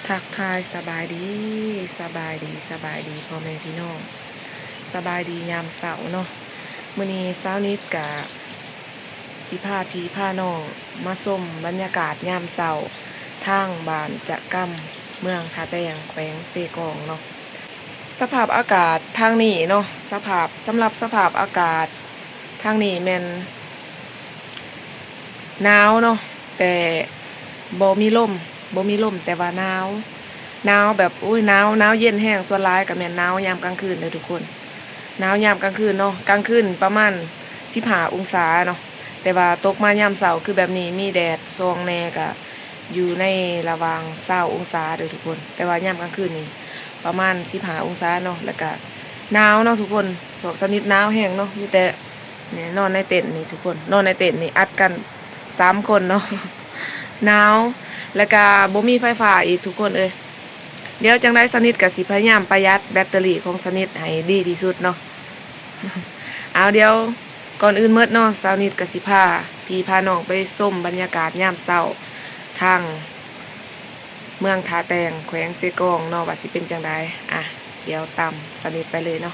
ທັກທາຍສະບາຍດີ, ສະບາຍດີ, ສະບາຍດີພໍ່ແມ່ພີ່ນ້ອງ, ສະບາຍດີຍາມເຊົ້າເນາະ. ມື້ນີ້ສາວນິດກະຊິພາພີ່ພານ້ອງມາຊົມບັນຍາກາດຍາມເຊົ້າ ທາງບ້ານຈະກຳ ເມືອງທ່າແຕງ ແຂວງເຊກອງເນາະ. ສະພາບອາກາດທາງນີ້ເນາະ, ສະພາບ, ສຳລັບສະພາບອາກາດທາງນີ້ແມ່ນ ໜາວເນາະ ແຕ່ບໍ່ມີລົມ, ບໍ່ມີລົມ ແຕ່ວ່າໜາວ, ໜາວແບບ ໂອ້ຍ ໜາວ, ໜາວເຢັນແຮງ. ສ່ວນຫຼາຍກໍແມ່ນໜາວຍາມກາງຄືນເດີທຸກຄົນ, ໜາວຍາມກາງຄືນເນາະ. ກາງຄືນປະມານສິບຫ້າອົງສາເນາະ, ແຕ່ວ່າຕົກມາຍາມເຊົ້າຄືແບບນີ້ ມີແດດສ່ອງແດ່ ກະຢູ່ໃນລະຫວ່າງຊາວອົງສາເດີທຸກຄົນ, ແຕ່ວ່າຍາມກາງຄືນນີ້ປະມານສິບຫ້າອົງສາເນາະ. ແລ້ວກະໜາວເນາະທຸກຄົນ, ພວກສາວນິດໜາວແຮງເນາະ, ມີແຕ່ ນີ້ ນອນໃນເຕັນນີ້ທຸກຄົນ, ນອນໃນເຕັນນີ້ອັດກັນສາມຄົນເນາະ, ໜາວ ແລ້ວກະບໍ່ມີໄຟຟ້າອີກທຸກຄົນເອີຍ. ດຽວຈັ່ງໃດສາວນິດກະຊິພະຍາຍາມປະຢັດແບັດເຕີຣີຂອງສາວນິດໃຫ້ດີທີ່ສຸດເນາະ. ເອົາ ດຽວກ່ອນອື່ນໝົດເນາະ ສາວນິດກະຊິພາພີ່ພານ້ອງໄປຊົມບັນຍາກາດຍາມເຊົ້າ ທາງເມືອງທ່າແຕງ ແຂວງເຊກອງເນາະ ວ່າຊິເປັນຈັ່ງໃດ. ອ່ະ ດຽວຕາມສາວນິດໄປເລີຍເນາະ.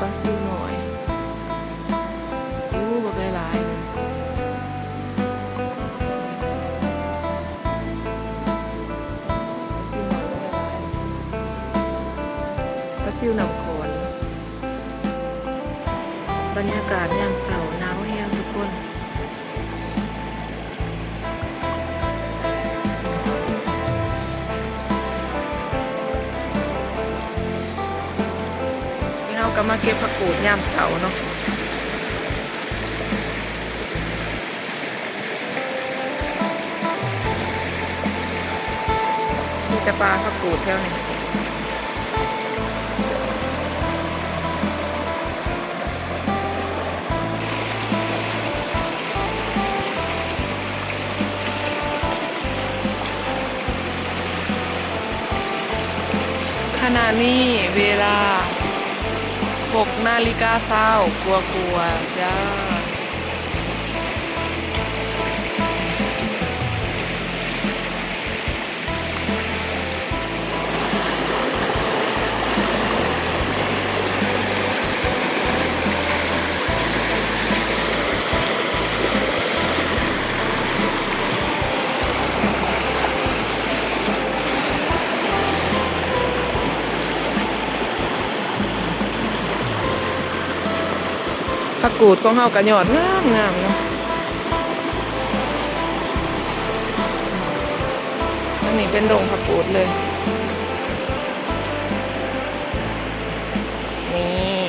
ປາຊິວນ້ອຍ ໂອ້ ບັກຫຼາຍໆ ປາຊິວນ້ອຍບັກຫຼາຍໆ ປາຊິວນ້ຳຂອນ. ບັນຍາກາດຍາມເຊົ້າໜາວແຮງທຸກຄົນ. ນີ້ເຮົາກໍມາເກັບຜັກກູດຍາມເຊົ້າເນາະ. ມີແຕ່ປ່າຜັກກູດແຖວນີ້. ຂະນະນີ້ເວລາຫົກນາລິກາຊາວກວ່າໆ ຈ້າ. ຜັກກູດຂອງເຮົາກໍຍອດງາມໆເນາະ. ອັນນີ້ເປັນດົງຜັກກູດເລີຍ ນີ້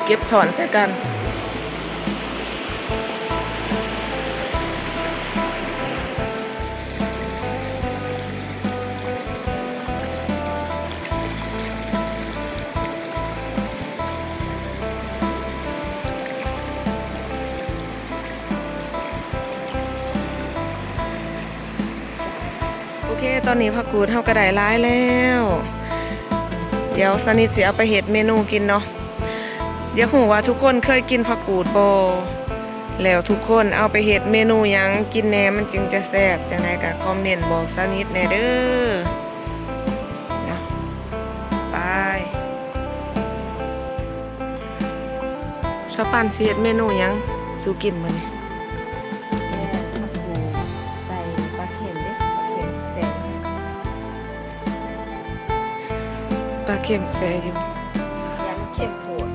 ເກັບຖອນໃສ່ກັນ. ຂະ ຕອນນີ້ຜັກກູດເຮົາກໍໄດ້ຫຼາຍແລ້ວ ດຽວສະນິດຊິເອົາໄປເຮັດເມນູກິນເນາະ. ຢາກຮູ້ວ່າທຸກຄົນເຄີຍກິນຜັກກູດບໍ່ ແລ້ວທຸກຄົນເອົາໄປເຮັດເມນູຫຍັງກິນແດ່ ມັນຈຶ່ງຈະແຊບ? ຈັ່ງໃດກໍຄອມເມັນບອກສະນິດແດ່ເດີ. ເນາະ ໄປ ສາວປັນຊິເຮັດເມນູຫຍັງສູ່ກິນມື້ນີ້? ແກງຜັກກູດໃສ່ປາເຄັມເດ້ ປາເຄັມແຊ່ ປາເຄັມແຊ່ຢູ່ ຢ້ານມັນເຄັມໂພດ.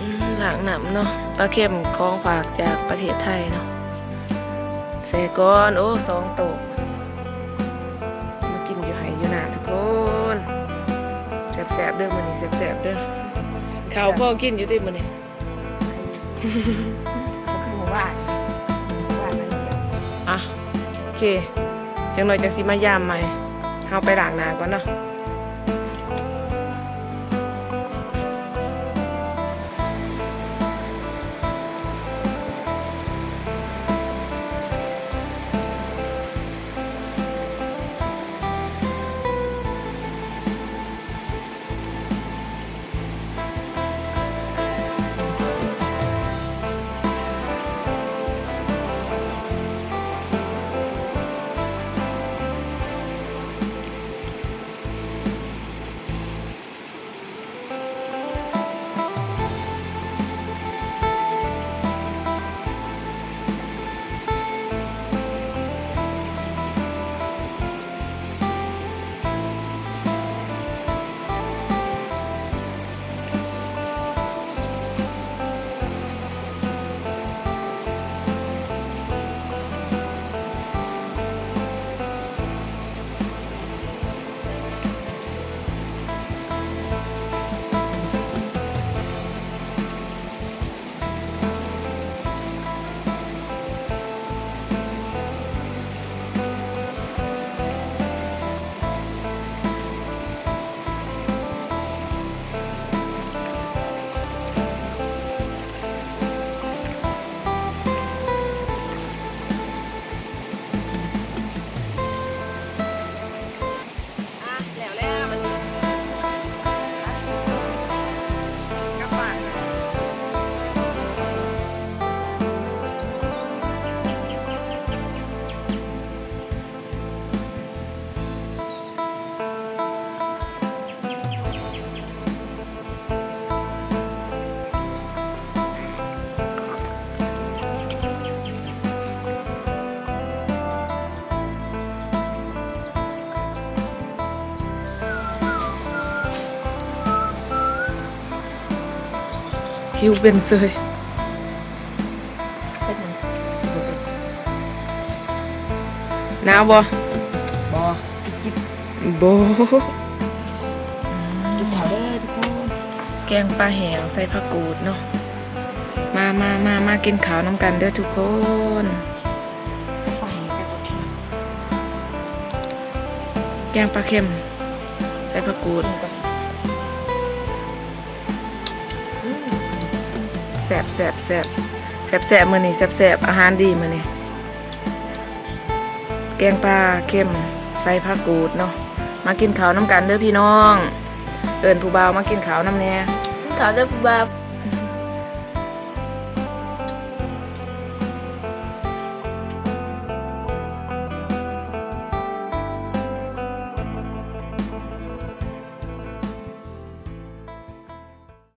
ອືມ ລ້າງນ້ຳເນາະ ປາເຄັມຂອງຝາກຈາກປະເທດໄທເນາະ ແຊ່ກ່ອນ. ໂອ້ ສອງໂຕ ມາກິນຢູ່ໄຮ່ຢູ່ນາທຸກຄົນ ແຊບໆເດີມື້ນີ້ ແຊບໆເດີ. ເຂົ້າພໍກິນຢູ່ຕິມື້ນີ້? ບໍ່ຄືມື້ວານ ມື້ວານອັນດຽວ. ອ່ະ ໂອເຄ ຈັກໜ້ອຍຈັ່ງຊິມາຢາມໃໝ່ ເຮົາໄປລ້າງໜ້າກ່ອນເນາະ. ອ່ະ ແລ້ວແລ້ວ ກລັບບ້ານ. ຫິວເປັນເສີຍ. ເປັນຫຍັງ? ໜາວບໍ່? ບໍ່. ຈິບໆ. ບໍ່. ກິນເຂົ້າເດີທຸກຄົນ. ແກງປາແຫ້ງໃສ່ຜັກກູດເນາະ. ມາ ມາ ມາ ມາກິນເຂົ້ານຳກັນເດີທຸກຄົນ. ແກງປາເຄັມໃສ່ຜັກກູດ. ແຊບ ແຊບ ແຊບ ແຊບ ມື້ນີ້ແຊບ ອາຫານດີມື້ນີ້. ແກງປາເຄັມໃສ່ຜັກກູດເນາະ. ມາກິນເຂົ້ານຳກັນເດີພີ່ນ້ອງ. ເອີ້ນຜູ້ບ່າວມາກິນເຂົ້ານຳແດ່. ກິນເຂົ້າເດີຜູ້ບ່າວ.